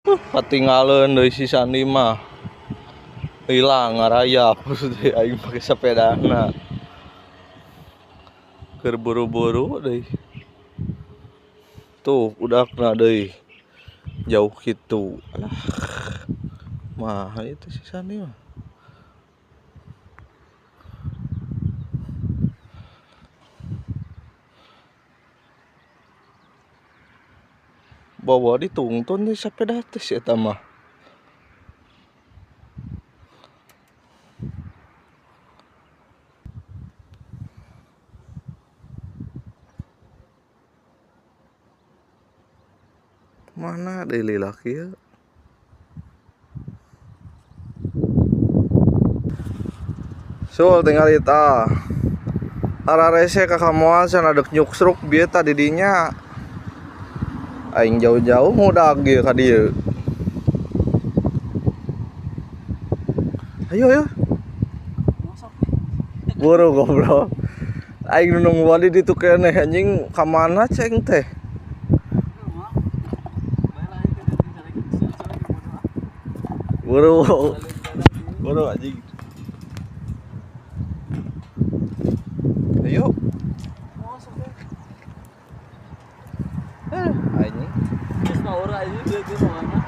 Katinggalan deui si Sandi mah. Hilang ngarayap deui aing pake sepedana. Keur buru-buru deui. Tuh udakna deui. Jauh kitu. Alah. Mah itu si Sandi mah. Bawa ditungtun di sepeda teh si eta mah. Mana deui laki ya? Sul tinggal eta. Ararese ka kamoal cenah deuk nyuksruk bieu tah di dinya. Aing jauh-jauh ngudag ieu ka dieu. Ayo ayo. Buru goblok. Aing nu nunggu wali ditu keneh anjing ka mana ceng teh? Buru. Buru anjing. Ayo. Anjing. Terus mau ora ini dia mana?